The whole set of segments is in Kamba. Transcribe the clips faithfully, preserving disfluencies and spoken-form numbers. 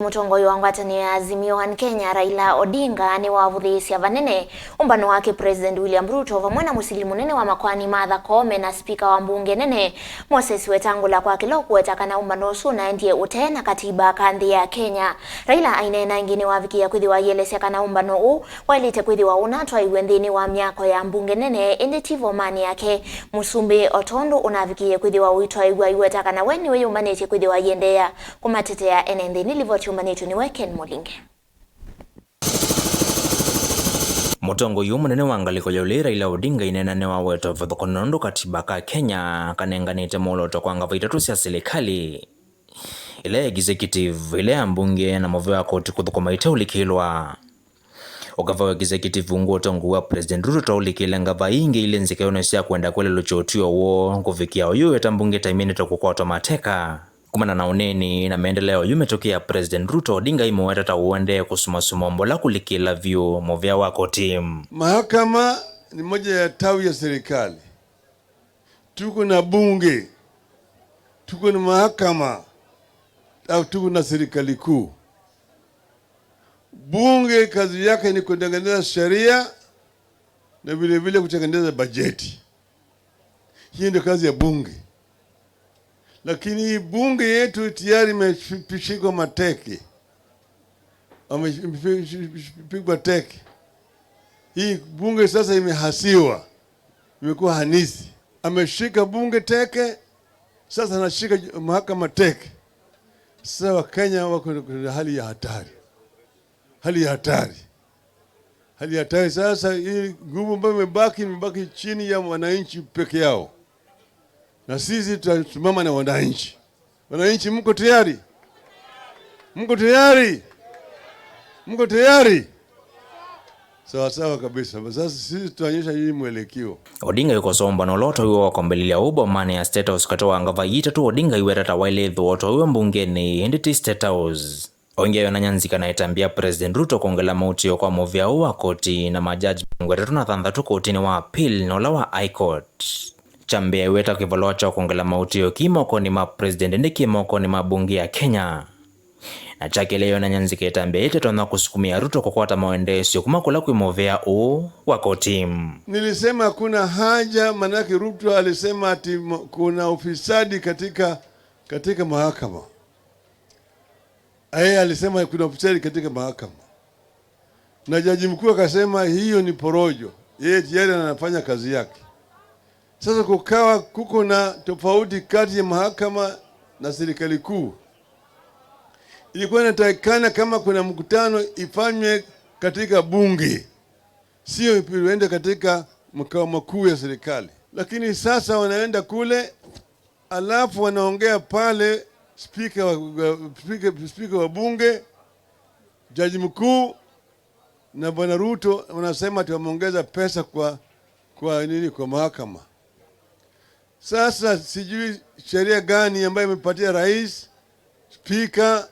Mũtongoi wa ngwatanĩo ya Azimio One Kenya, Raila Odinga, nĩwavũthĩĩsya vanene ũmbano wake President William Ruto vamwe na mũsili mũnene wa makoani Martha Koome na spika wa mbunge nene Moses Wetangula kwa kĩla ũkũweta kana ũmbano ũsu ũnaendie ũtee na katiba ka nthĩ ya Kenya. Raila aineena ĩngĩ nĩwavikĩie kwĩthĩwa aielesya kana ũmbano ũũ waĩlĩte kwĩthĩwa ũnatwaiwe nthĩnĩ wa myako ya mbunge nene, ĩndĩ ti vomanĩ yake mũsumbĩ, o tondũ ũnavikĩie kwĩthĩwa ũitwaĩw'a aiweta kana we nĩwe yũmbanĩtye kwĩthĩwa aiendeea kũmatetea ene nthĩ. Nĩ livoti yũmbanĩtw'e nĩwe Ken Mũlinge. Mũtongoi ũyũ mũnene wa ngalĩko ya ũlei Raila Odinga aineena nĩwaweta ũvathũkany'o nũndũ katiba ka Kenya kanenganĩte mwolooto kwa ngava itatũ sya silikalĩ, ĩla ya executive, ĩla ya mbunge, na mũvĩa wa koti kũthũkũma iteũlikĩlwa. Ũkava wa executive ungu ũtongoi wa President Ruto twaũlikĩle ngava ingĩ ilĩ nzĩkeonĩ sya kwenda kwĩlelũkya ũtw'ĩo woo kũvikĩa oyu weta mbunge taiminĩte kũkwatwa mateka. Kumana na ũneeni na maendeleo yu mĩtũkĩ ya President Ruto, Odinga aimũweta ta ũendee kũsumasuma mbola kũlikĩla vyũ mũvĩa wa koti. Mahakama ni moja ya tawi ya serikali. Tuko na bunge, tuko na mahakama, au tuko na serikali kuu. Bunge kazi yake ni kutengeneza sheria na vile vile kutengeneza bajeti. Hiyo ndio kazi ya bunge. Lakini hii bunge yetu tayari imepigwa mateke. Amepigwa teke. Hii bunge sasa imehasiwa. Imekuwa hanisi. Ameshika bunge teke, sasa anashika mahakama teke. Sasa Wakenya wako katika hali ya hatari. Hali ya hatari. Hali ya hatari sasa, hii nguvu ambayo imebaki, imebaki chini ya wananchi peke yao. Na sisi tutasimama na wananchi. Wananchi, mko tayari? Mko tayari? Mko tayari? Sawa sawa kabisa. Sasa sisi tutaonyesha hii mwelekeo. Odinga yukosoa ũmbano ũla ũtwaĩwe wa kwambĩlĩlya ũũ bomanĩ ya State House katĩ wa ngava ii itatũ Odinga aiweta ta waĩlĩthwa ũtwaĩwe mbungenĩ, ĩndĩ ti State House. Oingi ayonany'a nzika na ĩtambya ya President Ruto kwongela maũtĩo kwa mũvĩa ũũ wa koti na majaji mĩongo ĩtatũ na thanthatũ kotinĩ wa appeal na ũla wa High Court. Kyambĩa aiweta kĩvalũa kya kwongela maũtĩo ki mokonĩ ma President, ĩndĩ kĩ mokonĩ ma mbunge ya Kenya. Na kya kelĩ ayonany'a nzika ĩtambya ĩtetonya kũsukumĩa Ruto kũkwata mawendeesyo kuma kũla kwĩ mũvĩa ũũ wa koti. Nilisema hakuna haja, manake Ruto alisema ati mo-, kuna ufisadi katika, katika mahakama. Yeye alisema kuna ufisadi katika mahakama. Na jaji mkuu akasema hiyo ni porojo. Yeye tayari anafanya kazi yake. Sasa kukawa kuko na tofauti kati ya mahakama na serikali kuu. Ilikuwa inatakikana kama kuna mkutano ifanywe katika bunge, sio iende katika makao makuu ya serikali. Lakini sasa wanaenda kule, alafu wanaongea pale, spika wa, wa, spika, spika wa bunge, jaji mkuu na Bwana Ruto wanasema ati wameongeza pesa kwa, kwa nini, kwa mahakama. Sasa sijui sheria gani ambayo imepatia rais, spika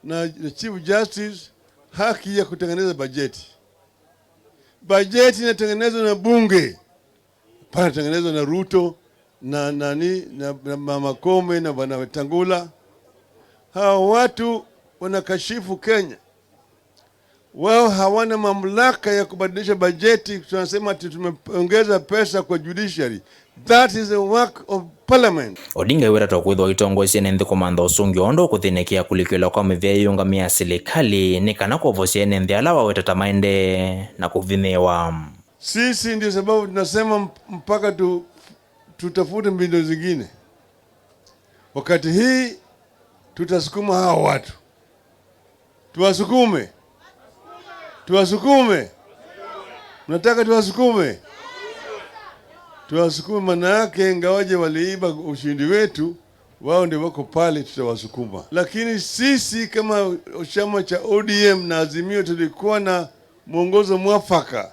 na, na Chief Justice haki ya kutengeneza bajeti. Bajeti inatengenezwa na bunge. Panatengenezwa na Ruto na nani, na, na Mama Koome na Bwana Wetangula. Hawa watu wanakashifu Kenya. Wao hawana mamlaka ya kubadilisha bajeti, tunasema ati tumeongeza pesa kwa judiciary. That is the work of parliament. Odinga aiwetetwe kwĩthwa aitongoesya ene nthĩ kũmantha ũsũngĩo ũndũ ũkũthĩnĩkĩa kũlikĩlwa kwa mĩvĩa yĩũngamĩe ya silikalĩ nĩ kana kwovosya ene nthĩ ala waweta ta maendee na kũvinyĩĩwa. Sisi ndio sababu tunasema mp-, mpaka tu-, tutafute mbinu zingine. Wakati hii tutasukuma hawa watu. Tuwasukume. Tuwasukume. Mnataka tuwasukume? Tuwasukume, manake ingawaje waliiba ushindi wetu, wao ndio wako pale, tutawasukuma. Lakini sisi kama chama cha O D M na Azimio tulikuwa na mwongozo mwafaka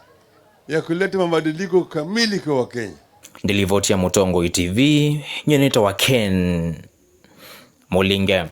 ya kuleta mabadiliko kamili kwa Wakenya. Ndilivoti ya Mũtongoi T V, nyie nĩtawa Ken Mũlinge.